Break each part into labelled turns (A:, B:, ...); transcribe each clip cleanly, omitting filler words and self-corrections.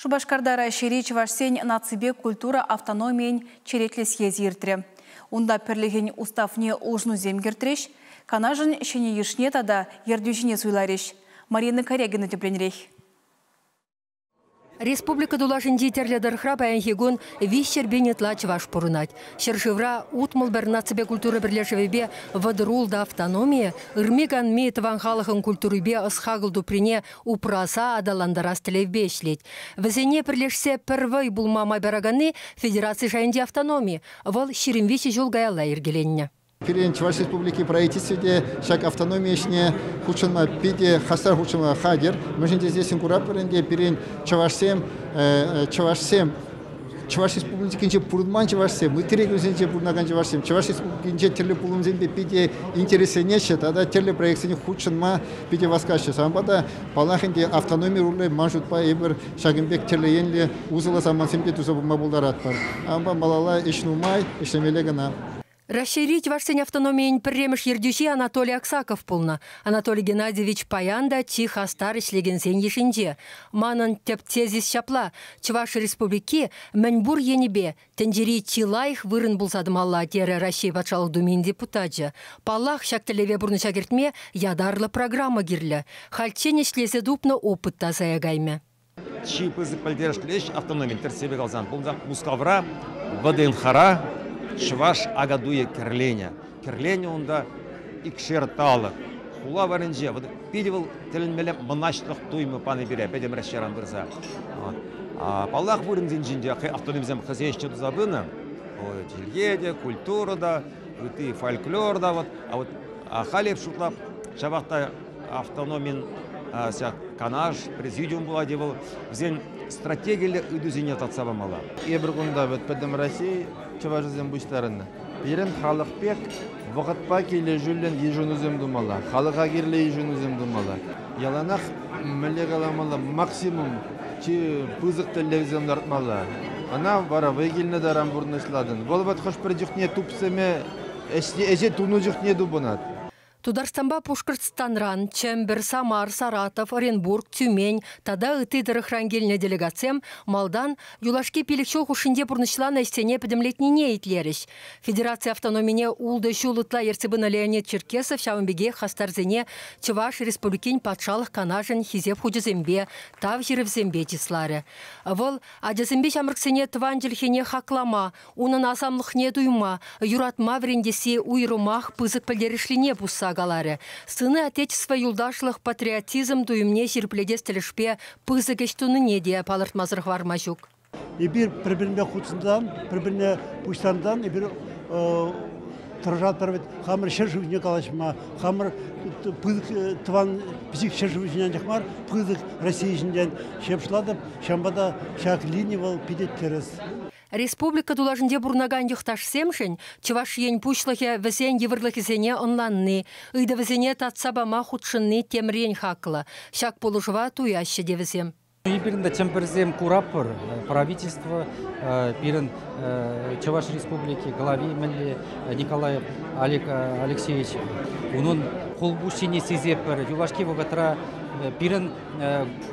A: Шупашкарта Раҫҫейри чӑвашсен наципе культура автономийӗн черетлӗ съезчӗ иртрӗ. Унта пӗрлӗхӗн уставне улшӑнусем кӗртрӗҫ, Канашӑн ҫӗнӗ йышне тата ертӳҫине суйларӗҫ. Марина Корягина тӗплӗнрех.
B: Республика тулашӗнчи тӗрлӗ тӑрӑхра паянхи кун 300 ытла чӑваш пурӑнать. Ҫӗршывра 61 наципе культура пӗрлешӗвӗпе 36 автономийӗ ырми-канми тӑван халӑхӑн культурипе ӑс-хакӑл туприне упраса аталантарас тӗллевпе ӗҫлет. Вӗсене пӗрлешсе пӗр вӑй пулма май параканни федераци шайӗнчи автономи. Вӑл 23 ҫул каялла йӗркеленнӗ.
C: Пирӗн Чӑваш Республики правительстви те ҫак автономи ӗҫне хутшӑнма питӗ хастар хутшӑнма хатӗр. Мӗншӗн тесессӗн куратпӑр ӗнтӗ, пирӗн чӑвашсем, чӑвашсем Чӑваш Республикинче пурӑнман чӑвашсем, ытти регионсенче пурӑнакан чӑвашсем Чӑваш Республикинче тӗрлӗ пулӑмсемпе питӗ интересленеҫҫӗ тата тӗрлӗ проектсене хутшӑнма питӗ васкаҫҫӗ. Ҫавӑнпа та, паллах ӗнтӗ, автономи рулӗ ман шутпа эпир ҫакӑн пек тӗрлӗ енлӗ усӑллӑ самантсем те туса пыма пултаратпӑр. Ҫавӑнпа малалла ӗҫ нумай, ӗҫлемелле кӑна.
B: Раҫҫейри чӑвашсен автономийӗн пӗрремӗш ертӳҫи Анатолий Аксаков пулнӑ. Анатолий Геннадьевич паян та чи хастар ӗҫлекенсен йышӗнче. Манӑн тӗп тезис ҫапла: Чӑваш Республики мӗнпур енӗпе тӗнчери чи лайӑх вырӑн пулса тӑмалла, терӗ Раҫҫей Патшалӑх Думин депутачӗ. Паллах, ҫак тӗллеве пурнӑҫа кӗртме ятарлӑ программа кирлӗ. Хальччен ӗҫлесе тупнӑ опыт та сая каймӗ.
D: Чи пысӑк пӗлтерӗшлӗ ӗҫ автономин тӗрӗссипе каласан пулсан Мускавра ВДНХра чӑваш Акатуйӗ кӗрленӗ. Кӗрленӗ унта икшер талӑк. Хула варринче вот питӗ вӑл тӗлӗнмелле мӑнаҫлӑх туйӑмӗ пани пире пӗтӗм Раҫҫейран пырса. Паллах, вырӑнсенчен те автономисем хӑйсен ӗҫне туса пынӑ. Чӗлхе те, культура та, ытти фольклор та. Вот. А вот халь эп шутлап, ҫапах та автономин ҫак канаш, президиум пулать вӑл, вӗсен стратегиллӗ ыйтусене татса памалла.
E: Эпир кунта вӗт Пӗтӗм Раҫҫей чӑвашӗсем пуҫтарӑннӑ. Пирӗн халӑх пек вӑхӑтпа килӗшӳллӗн йышӑнусем тумалла, халӑха кирлӗ йышӑнусем тумалла. Яланах мӗнле каламалла, максимум чи пысӑк тӗллевсем лартмалла. Ӑна вара вӑй килнӗ таран пурнӑҫлатӑн. Вӑл вӑт хӑш-пӗр чухне тупсӑмӗ ӗҫе тунӑ чухне тупӑнать.
B: Тутарстанпа Пушкӑртстанран, Чӗмпӗр, Самар, Саратов, Оренбург, Тюмень тата ытти тӑрӑхран килнӗ делегатсем малтан юлашки 5 ҫул хушшинче пурнӑҫланӑ ӗҫсене пӗтӗмлетнине итлерӗҫ. Федераци автономине ултӑ ҫул ытла ертсе пынӑ Леонид Черкесов ҫавӑн пекех хастарсене Чӑваш Республикин Патшалӑх Канашӗн Хисеп хучӗсемпе, Тав ҫырӑвӗсемпе чысларӗ. Вӑл ачасемпе ҫамрӑксене тӑван чӗлхене хаклама, Унӑн асамлӑхне туйма, юратма вӗрентесси уйрӑмах пысӑк пӗлтерӗшлине пусса каларӗ. Сыны Отечества юлташлӑх патриотизм туйӑмне ҫирӗплетес тӗлӗшпе пысӑк ӗҫ тунине те палӑртмасӑр хӑварма ҫук.
F: Эпир пӗр-пӗринпе хутшӑнсан, пӗр-пӗрне пуҫтарсан эпир тӑрӑшатпӑр вӗт хамӑр ҫӗршывне калаҫма, хамӑр пысӑк тӑван пӗчӗк ҫӗршыв ҫинчен анчах мар, пысӑк Россия ҫинчен шухӑшлатӑп. Ҫавӑнпа та ҫак лини вӑл питӗ тӗрӗс.
B: Республика тулашӗнче пурӑнакан йӑхташсемшӗн Чӑваш Ен Пуҫлӑхӗ вӗсен йывӑрлӑхӗсене ӑнланни, ыйтӑвӗсене татса пама хутшӑнни темрен хаклӑ. Ҫак пулӑшӑва туяҫҫӗ те вӗсем.
G: Эпир ӗнтӗ чӗмпӗрсем куратпӑр. Правительство пирӗн Чӑваш Республики глави мӗнле Николай Алексеевич унӑн хулпуҫҫине сисетпӗр. Юлашки вӑхӑтра пирӗн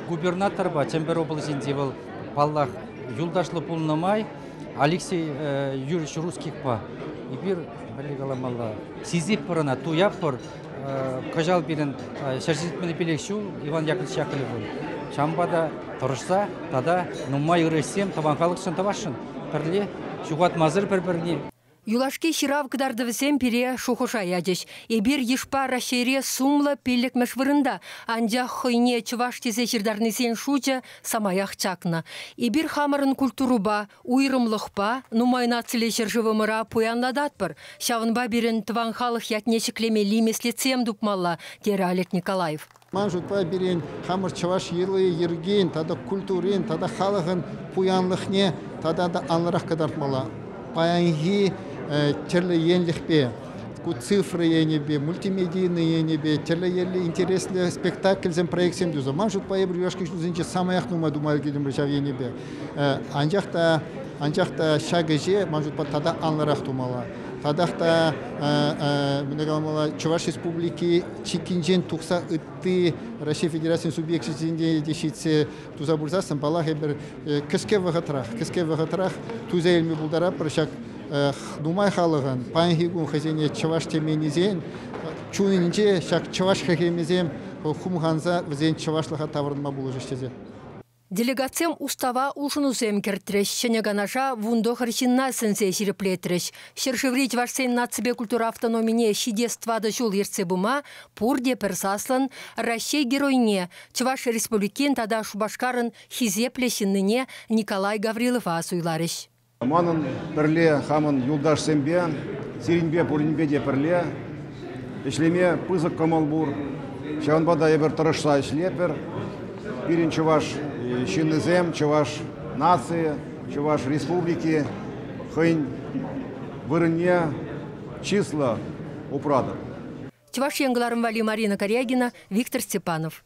G: губернаторпа Чӗмпӗр облаҫӗнчи вӑл, паллах, юлташлӑ пулнӑ май Алексей Юрьевич Русскихпа эпир, мӗнле каламалла, сисетпӗр ӑна, туятпӑр. Кӑҫал пирӗн 175 ҫул Иван Яковлевич Яковлевӑн. Ҫавӑнпа та тӑрӑшса тата нумай ырӑ ӗҫсем тӑван халӑхшӑн тӑвасшӑн пӗрле ҫухатмасӑр пӗр-пӗрне.
B: Юлашки ҫырав кӑтартӑвӗсем пире шухӑша ячӗҫ. Эпир йышпа Раҫҫейре сумлӑ пиллӗкмӗш вырӑнта, анчах хӑйне чӑваш тесе ҫыртарнисен шучӗ самаях чакнӑ. Эпир хамӑрӑн культурӑпа, уйрӑмлӑхпа нумай нациллӗ ҫӗршывӑмӑра пуянлататпӑр. Ҫавӑнпа пирӗн тӑван халӑх ятне ҫӗклемелли меслетсем тупмалла, терӗ Олег Николаев.
C: Ман шутпа, пирӗн хамӑр чӑваш йӑли-йӗркин тата культурин тата халӑхӑн пуянлӑхне тата та анлӑрах кӑтартмалла. Паянхи тӗрлӗ енлӗхпе, ку цифра енӗпе, мультимедийный енӗпе тӗрлӗ енлӗ интереслӗ спектакльсем, проектсем туса. Ман шутпа, эпир юлашки ҫулсенче самаях нумай тума ӗлкӗртӗмӗр ҫав енӗпе. Анчах та, анчах та ҫак ӗҫе, ман шутпа, тата анлӑрах тумалла. Татах та мӗнле каламалла, Чӑваш Республики чиккинчен тухса ытти Раҫҫей Федерацийӗн субъекчӗсене те ҫитсе туса пырсассӑн, паллах, эпир кӗске вӑхӑтрах, кӗске вӑхӑтрах туйса илме пултаратпӑр ҫак нумай халӑхӑн паянхи кун хӑйсене чӑваш теменнисен чунӗнче ҫак чӑваш хӗлхемӗсем хумханса вӗсен чӑвашлӑха таврӑнма пулӑшӗҫ тесе.
B: Делегатсем устава улшӑнусем кӗртрӗҫ, ҫӗнӗ канаша 19 ҫынна сӗнсе ҫирӗплетрӗҫ. Ҫӗршыври чӑвашсен наципе культура автономине ҫитес тӑватӑ ҫул ертсе пыма пурте пӗр саслӑн Раҫҫей Геройне, Чӑваш Республикин тата Шупашкарӑн хисеплӗ ҫыннине Николай Гаврилова суйларӗҫ.
H: Манӑн пӗрле хамӑн юлташсемпе, сирӗнпе пуринпе те пӗрле ӗҫлеме пысӑк кӑмӑл пур. Ҫавӑнпа та эпир тӑрӑшса ӗҫлетпӗр. Пирӗн чӑваш ҫыннисем, чӑваш нацийӗ, Чӑваш Республики хӑйӗн вырӑнне чыслӑ упратӑр.
B: Чӑваш Ен кӑларӑм валли Марина Карягина, Виктор Степанов.